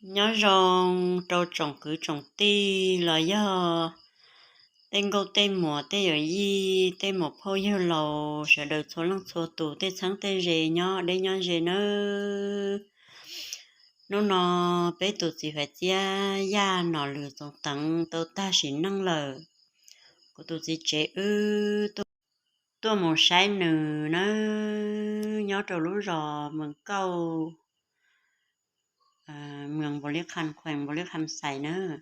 Nyob zoo rau tsoom kwv tsoom tij los yog tej nkauj tej muam tej yawm yij tej muam phauj yawg laus sawv daws txhua leej txhua tus tej txheeb tej ze nyob deb nyob ze nawb. Hnub no peb tus txiv Faiv Txiab Yaj Nom Lwm Txoov Teev tau tag sim neej lawm. Kuv tus txiv tsev wb tuaj mus saib nws nawb, nyob rau lub zos Mees Kauj, Mees Npaus Lis Kham, Khuees Npaus Lis Kham Xais nawb.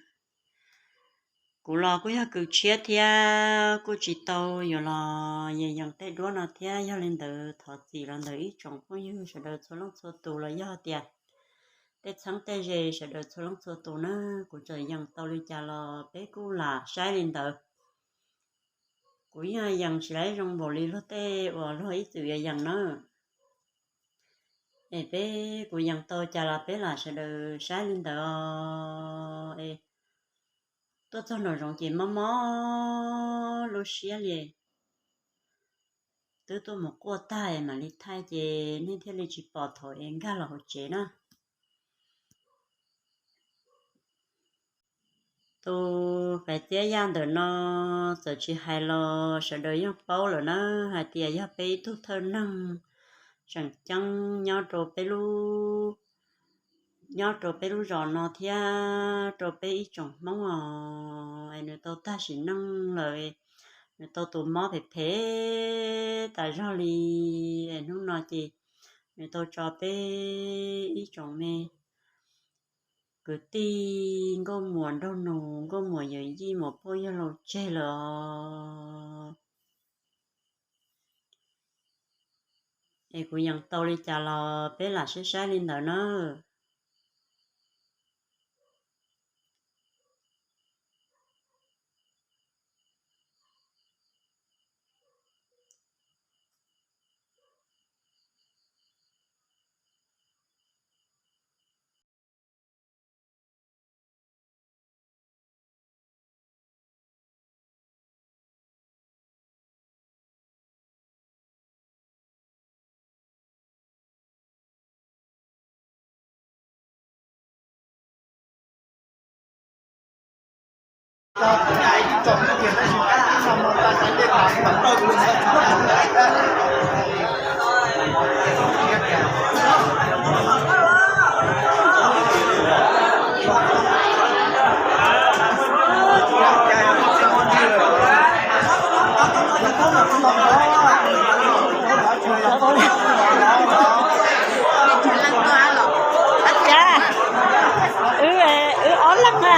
Kuv los kuj yog kws tshiab thiab kuj tsis tau yuav los yees tej duab no thiab, yog li ntawd thov txim los ntawm ib tsoom phooj ywg sawv daws txhua leej txhua tus los yog tias tej txheeb tej ze sawv daws txhua leej txhua tus nawb. Kuv txawm yees tau li cas los peb kuj lam saib li ntawd. Kuv yeej yees tsis laib zoo npaum li luag tej uas luag ib txwm yuav yees na. Es peb kuv yees tau cas los peb lam sawv daws saib li ntawd os. Es tuaj txog nraum zoov ces mob mob lub siab li. Twb tuaj mus quaj tag es mam li thaij ces nej thiaj li tsis pom thaum es nkag los hauv tsev na. Tus Faiv Txiab Yaj ntawm no txawm tsis hais los sawv daws yeej paub lawm na, hais tias yog peb ib tug thawj neeg tseem ceeb nyob rau peb lub, nyob rau peb lub zos no thiab rau peb ib tsoom Hmoob os. Es nws tau tag sim neej lawm, nws tau tus mob phem phem tas zog li. Es hnub no ces nws tau tso peb ib tsoom me kwv tij nkauj muam nraug nus, nkauj muam yawm yij muam phauj yawg laus tseg lawm os. Es kuv yees tau li cas los peb lam saib saib li ntawd na. Wb, wb ob leeg na,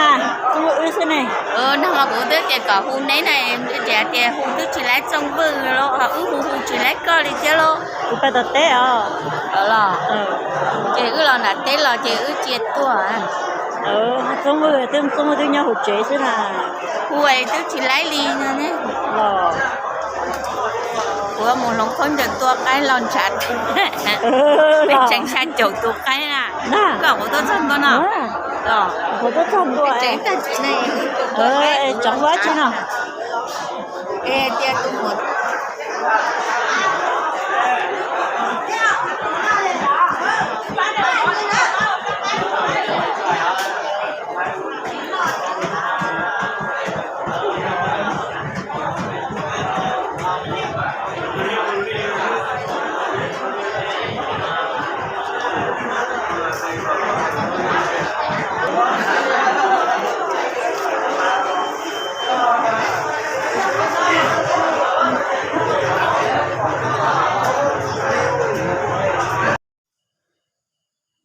wb xwb ne. Nag hmo kuv twb tias kom hu neb na, tias hu twb tsis laib Txooj Vwj los ho wb hu hu tsis laib koj li thiab lauj. Kuv pais tom teb os. Los, ces wb los nram teb los ces wb cia tuaj. Txooj Vwj, Txooj Vwj twb nyob hauv tsev xwb na. Hu twb tsis laib li no ne. Los, kuv mus hloov khaub ncaws tua qaib los ntshav, peb tseem xya caum tus qaib na. Koj kuv tuaj txog ntua no. Los, kuv tuaj txog ntua, tseem tag tsis ne. Tseem ua tsi no?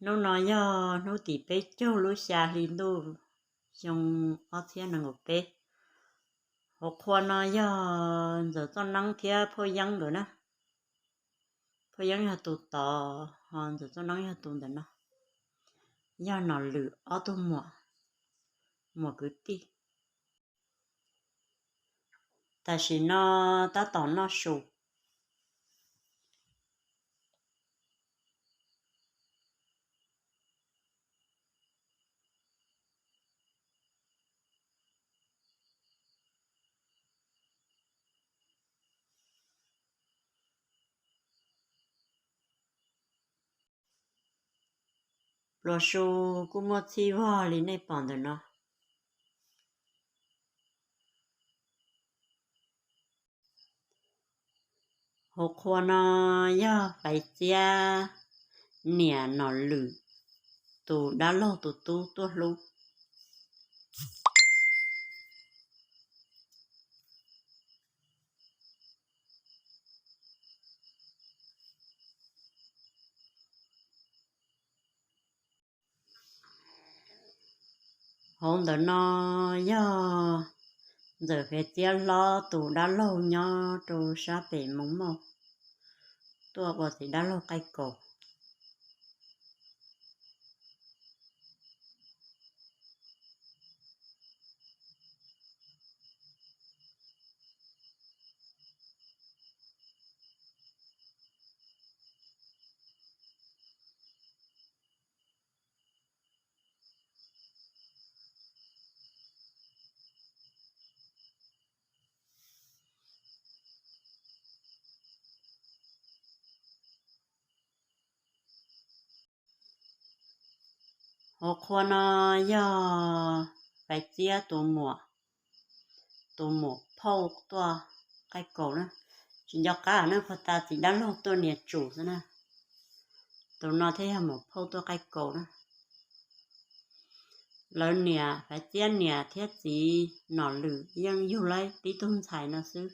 Hnub no yog hnub tim peb caug lub xya hli ntuj xyoo ob txhiab nees nkaum peb. Hauv qhua no yog Ntxawm Txoj Neeb thiab Phauj Yeeb nkawd na. Phauj Yeeb yog tus tod, ho Ntxawm Txoj Neeb yog tus ntawm no. Yog Nom Lwm ob tug muam, muam kwv tij. Tam sim no tab tom noj su. Pluas su kuj muaj txhij vog li nej pom ntawm no. Hauv qhua no yog Faiv Txiab niam Nom Lwm tus dab laug tus tub tuaj hlub. Hauv ntawm no yog ntxawm Faiv Txiab hlob tus dab laug nyob rau sab pem Moos Mauj, tuaj ua txiv dab laug qaij kaus. Hauv qhua no yog Faiv Txiab tus muam, tus muam phauj tuaj qaij kaus na. Tsis nco qab na, puag ta txiv dab laug tuaj nias tsum xwb na. Tus no thiaj yog muam phauj tuaj qaij kaus na. Lawv niam, Faiv Txiab niam thiab txiv Nom Lwm yeej yug laib tib tug ntxhais no xwb.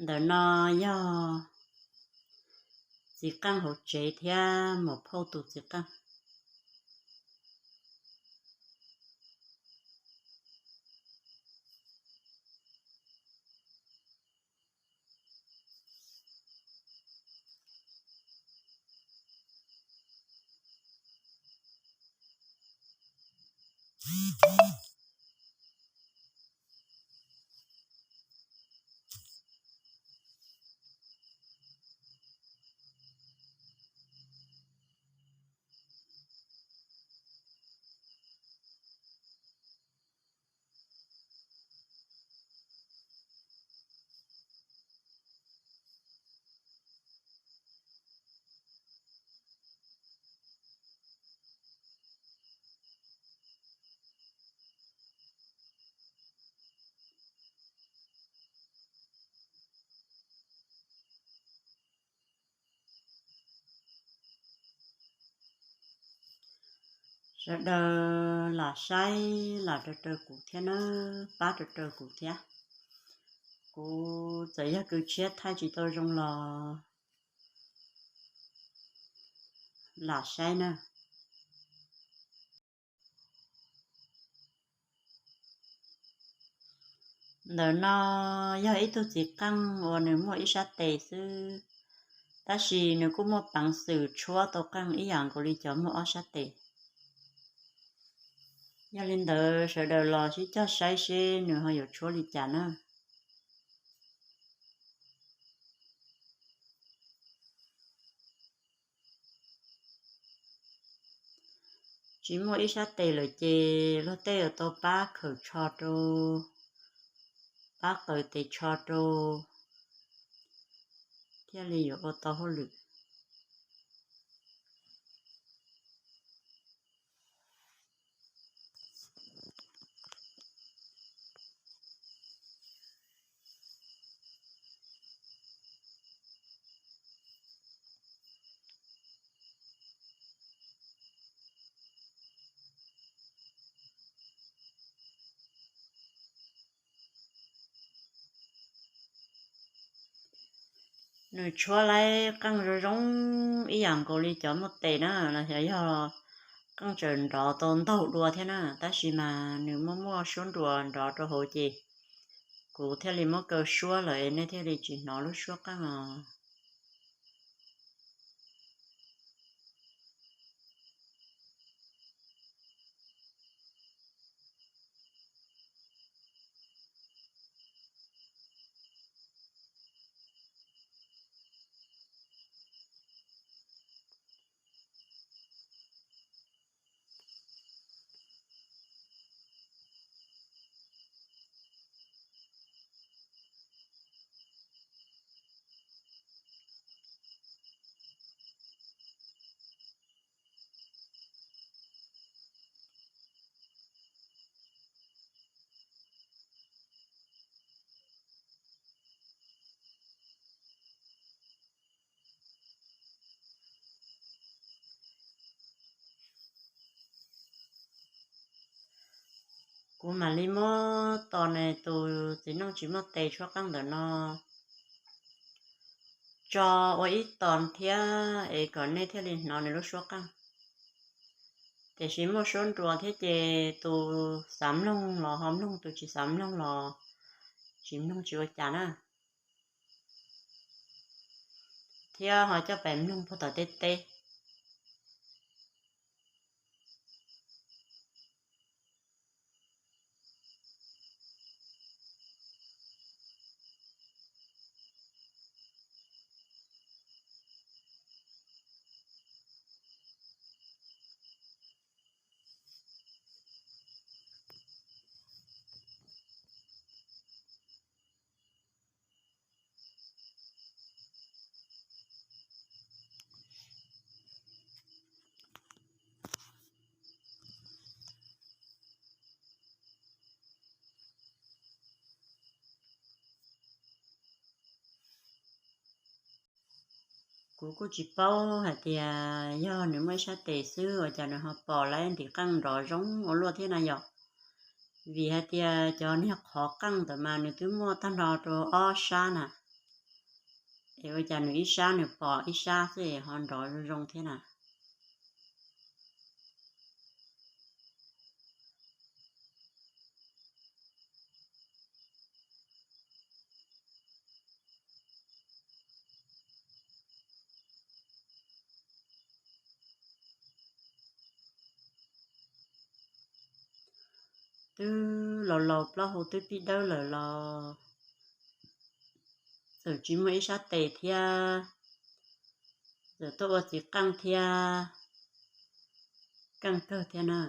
Ntawm no yog txiv qeej hauv tsev thiab muam phauj tus txiv qeej. Sawv daws lam saib lam raws raws kuv thiab na, pab raws raws kuv thiab. Kuv txawm yog kws tshiab thaij tsis tau zoo los lam saib na. Ntawm no yog ib tug txiv qeej uas nws muaj ib sab tes xwb, tab sis nws kuj muaj peev xwm tshuab tau qeej ib yam nkaus li cov muaj ob sab tes. Yog li ntawd sawv daws los sib cog saib seb nws ho yuav tshuab li cas na. Tsis muaj ib sab tes lawm ces luag tej yuav tau pab khawm tsho rau, pab qaws tes tsho rau, thiaj li yuav ua tau hauj lwm. Nws tshuab laib qeej zoo zoo ib yam nkaus li cov muaj tes na, los xyov yog qeej tseem nrov tau ntaug dua thiab na, tab sis mas nws muaj muaj suab nruas nrov rau hauv ces kuv thiaj li muab kaw suab lawm nej thiaj li tsis hnov lub suab qeej os. Kuv mam li muab tos nws tus txiv neej tsis muaj tes tshuab qeej ntawm no tso ua ib tos thiab es kom nej thiaj li hnov nws lub suab qeej. Tiam sis muaj suab nruas thiab ces tus xav mloog los ho mloog, tus tsis xav mloog los tsis mloog tsis ua cas na. Thiab ho coj pais mloog puag tom tej teb. Kuv kuj tsis paub hais tias yog nws muaj ib sab tes xwb ua cas nws ho pom lawv ntim qeej nrov zoo ua luaj thiab na yom. Vim hais tias cov niag qhov qeej ntawd mas nws twb muaj tag nrho rau ob sab na. Es ua cas nws ib sab nws pom ib sab xwb ho nrov zoo zoo thiab na. Twb laus laus plaub hau twb pib dawb lawm los txawm tsis muaj ib sab tes thiab, txawm tuaj ua txiv qeej thiab, keej kawg thiab na.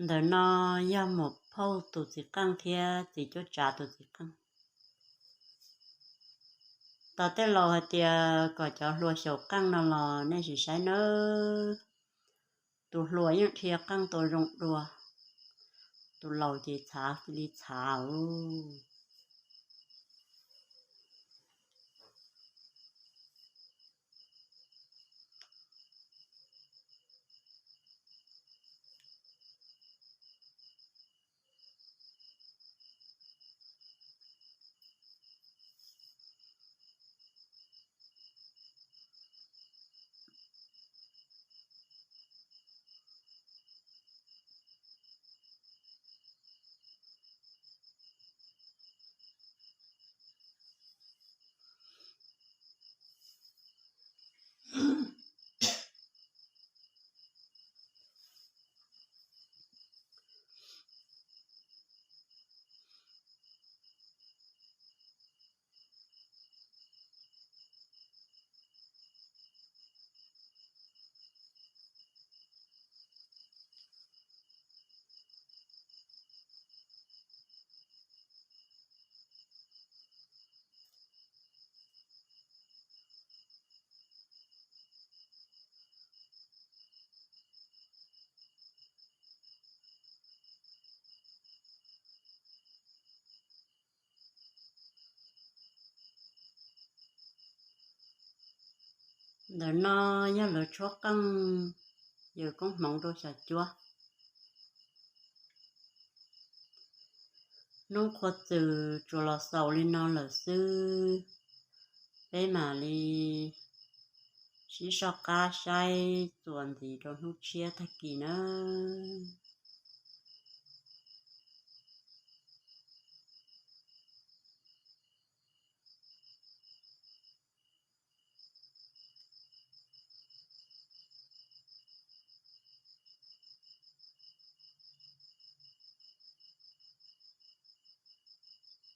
Ntawm no yog muam phauj tus txiv qeej thiab txiv cuab tsav tus txiv qeej. Tau tej laus hais tias kom cov hluas xyaum qeej no los nej sim saib nawb. Tus hluas yeej dhia qeej tau zoo dua, tus laus ces txhav li txhav. Ntawm no yog lawv tshuab qeej, yawm koob hmoov rau xyom cuab. Hnub qhua txws tsuas los xaus li no lawm xwb, peb mam li sib soj qab saib txuas ntxiv rau hnub tshiab tag kis nawb.